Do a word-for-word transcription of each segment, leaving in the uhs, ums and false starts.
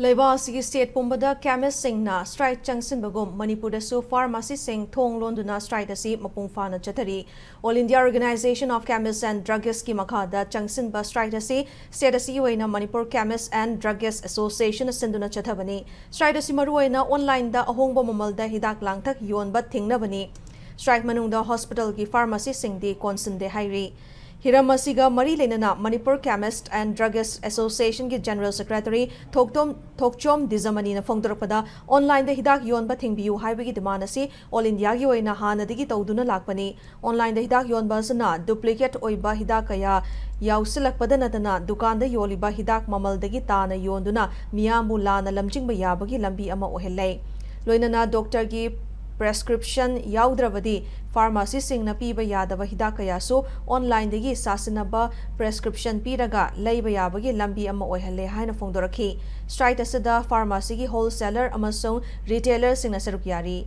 ꯂꯩꯕꯥꯛ ꯑꯁꯤꯒꯤ state ꯄꯨꯝꯕꯗ chemistꯁꯤꯡꯅ strike ꯆꯪꯁꯤꯟꯕꯒꯨꯝ, ꯃꯅꯤꯄꯨꯔꯗꯁꯨ pharmacyꯁꯤꯡ ꯊꯣꯡ ꯂꯣꯟꯗꯨꯅ strike ꯑꯁꯤ ꯃꯄꯨꯡ ꯐꯥꯅ ꯆꯠꯊꯔꯤ꯫ All India Organization of Chemists and Druggistsꯀꯤ ꯃꯈꯥꯗ ꯆꯪꯁꯤꯟꯕ strike ꯑꯁꯤ state ꯑꯁꯤꯒꯤ ꯑꯣꯏꯅ Manipur Chemists and Druggists Associationꯅ ꯁꯤꯟꯗꯨꯅ ꯆꯠꯊꯕꯅꯤ꯫ Strike ꯑꯁꯤ ꯃꯔꯨꯑꯣꯏꯅ onlineꯗ ꯑꯍꯣꯡꯕ ꯃꯃꯜꯗ ꯍꯤꯗꯥꯛ ꯂꯥꯡꯊꯛ ꯌꯣꯟꯕ ꯊꯤꯡꯅꯕꯅꯤ꯫ Strike ꯃꯅꯨꯡꯗ hospitalꯒꯤ pharmacyꯁꯤꯡꯗꯤ ꯀꯣꯟꯁꯤꯟꯗꯦ ꯍꯥꯏꯔꯤ꯫ ꯍꯤꯔꯝ ꯑꯁꯤꯒ ꯃꯔꯤ ꯂꯩꯅꯅ Manipur Chemists and Druggists Associationꯒꯤ General Secretary ꯊꯣꯛꯇꯣꯝ, ꯊꯣꯛꯆꯣꯝ ꯗꯤꯖꯃꯅꯤꯅ ꯐꯣꯡꯗꯣꯔꯛꯄꯗ, onlineꯗ ꯍꯤꯗꯥꯛ ꯌꯣꯟꯕ ꯊꯤꯡꯕꯤꯌꯨ ꯍꯥꯏꯕꯒꯤ demand ꯑꯁꯤ All Indiaꯒꯤ ꯑꯣꯏꯅ ꯍꯥꯟꯅꯗꯒꯤ ꯇꯧꯗꯨꯅ ꯂꯥꯛꯄꯅꯤ꯫ Onlineꯗ ꯍꯤꯗꯥꯛ ꯌꯣꯟꯕ ꯑꯁꯤꯅ duplicate ꯑꯣꯏꯕ ꯍꯤꯗꯥꯛ ꯀꯌꯥ ꯌꯥꯎꯁꯤꯜꯂꯛꯄꯗ ꯅꯠꯇꯅ, ꯗꯨꯀꯥꯟꯗ ꯌꯣꯜꯂꯤꯕ ꯍꯤꯗꯥꯛ ꯃꯃꯜꯗꯒꯤ ꯇꯥꯅ ꯌꯣꯟꯗꯨꯅ ꯃꯤꯌꯥꯝꯕꯨ ꯂꯥꯟꯅ ꯂꯝꯖꯤꯡꯕ ꯌꯥꯕꯒꯤ ꯂꯝꯕꯤ ꯑꯃ ꯑꯣꯏꯍꯜꯂꯦ꯫ ꯂꯣꯏꯅꯅ doctorꯒꯤ prescription ꯌꯥꯎꯗ꯭ꯔꯕꯗꯤ pharmacyꯁꯤꯡꯅ ꯄꯤꯕ ꯌꯥꯗꯕ ꯍꯤꯗꯥꯛ ꯀꯌꯥꯁꯨ onlineꯗꯒꯤ ꯁꯥꯁꯤꯟꯅꯕ prescription ꯄꯤꯔꯒ ꯂꯩꯕ ꯌꯥꯕꯒꯤ ꯂꯝꯕꯤ ꯑꯃ ꯑꯣꯏꯍꯜꯂꯦ ꯍꯥꯏꯅ ꯐꯣꯡꯗꯣꯔꯛꯈꯤ꯫ Strike ꯑꯁꯤꯗ pharmacyꯒꯤ wholesaler ꯑꯃꯁꯨꯡ retailerꯁꯤꯡꯅ ꯁꯔꯨꯛ ꯌꯥꯔꯤ꯫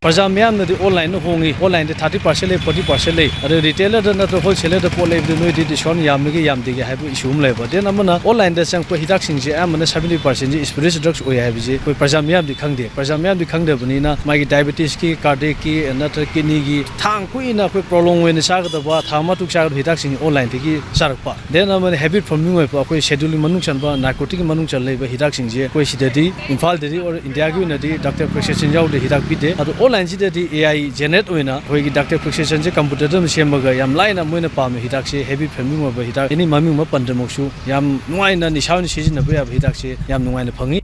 ꯄ꯭ꯔꯖꯥ ꯃꯤꯌꯥꯝꯅꯗꯤ onlineꯗ ꯍꯣꯡꯉꯤ, onlineꯗ thirty percent ꯂꯩ, forty percent ꯂꯩ, ꯑꯗ retailerꯗ ꯅꯠꯇ꯭ꯔꯒ wholesalerꯗ ꯄꯣꯠ ꯂꯩꯕꯗ ꯅꯣꯏꯗꯤ discount ꯌꯥꯝꯃꯤꯒꯦ ꯌꯥꯝꯗꯦꯒꯦ ꯍꯥꯏꯕ issue ꯑꯃ ꯂꯩꯕ꯫ Then ꯑꯃꯅ onlineꯗ ꯆꯪꯉꯛꯄ ꯍꯤꯗꯥꯛꯁꯤꯡꯁꯦ ꯑꯌꯥꯝꯕꯅ seventy percentꯁꯦ spurious drugs ꯑꯣꯏ ꯍꯥꯏꯕꯁꯦ ꯑꯩꯈꯣꯏ ꯄ꯭ꯔꯖꯥ ꯃꯤꯌꯥꯝꯗꯤ ꯈꯪꯗꯦ꯫ ꯄ꯭ꯔꯖꯥ ꯃꯤꯌꯥꯝꯗꯤ ꯈꯪꯗꯕꯅꯤꯅ ꯃꯥꯒꯤ diabetesꯀꯤ, cardiacꯀꯤ ꯅꯠꯇ꯭ꯔꯒ kidneyꯒꯤ ꯊꯥꯡ ꯀꯨꯏꯅ ꯑꯩꯈꯣꯏ prolong ꯑꯣꯏꯅ ꯆꯥꯒꯗꯕ, ꯊꯥ ꯑꯃ ꯇꯔꯨꯛ ꯆꯥꯒꯗꯕ ꯍꯤꯗꯥꯛꯁꯤꯡ onlineꯗꯒꯤ ꯆꯥꯔꯛꯄ꯫ Then ꯑꯃꯅ habit forming ꯑꯣꯏꯕ, ꯑꯩꯈꯣꯏ scheduling ꯃꯅꯨꯡ ꯆꯟꯕ, narcoticꯀꯤ ꯃꯅꯨꯡ ꯆꯜꯂꯛꯏꯕ ꯍꯤꯗꯥꯛꯁꯤꯡꯁꯦ ꯑꯩꯈꯣꯏ ꯁꯤꯗꯗꯤ, ꯏꯝꯐꯥꯜꯗꯗꯤ or Indiaꯒꯤ ꯑꯣꯏꯅꯗꯤ doctor prescription ꯌꯥꯎꯗꯦ ꯍꯤꯗꯥꯛ ꯄꯤꯗꯦ꯫ ꯑꯗꯣ onlineꯁꯤꯗꯗꯤ AI generate ꯑꯣꯏꯅ ꯑꯩꯈꯣꯏꯒꯤ doctor prescriptionꯁꯦ computerꯗ ꯑꯗꯨꯝ ꯁꯦꯝꯃꯒ ꯌꯥꯝ ꯂꯥꯏꯅ ꯃꯣꯏꯅ ꯄꯥꯝꯃꯤ ꯍꯤꯗꯥꯛꯁꯦ, habit forming ꯑꯣꯏꯕ ꯍꯤꯗꯥꯛ, any ꯃꯃꯤꯡ ꯑꯃ ꯄꯟꯗ꯭ꯔꯃꯛꯁꯨ ꯌꯥꯝ ꯅꯨꯡꯉꯥꯏꯅ ꯅꯤꯁꯥ ꯑꯣꯏꯅ ꯁꯤꯖꯤꯟꯅꯕ ꯌꯥꯕ ꯍꯤꯗꯥꯛꯁꯦ ꯌꯥꯝ ꯅꯨꯡꯉꯥꯏꯅ ꯐꯪꯉꯤ꯫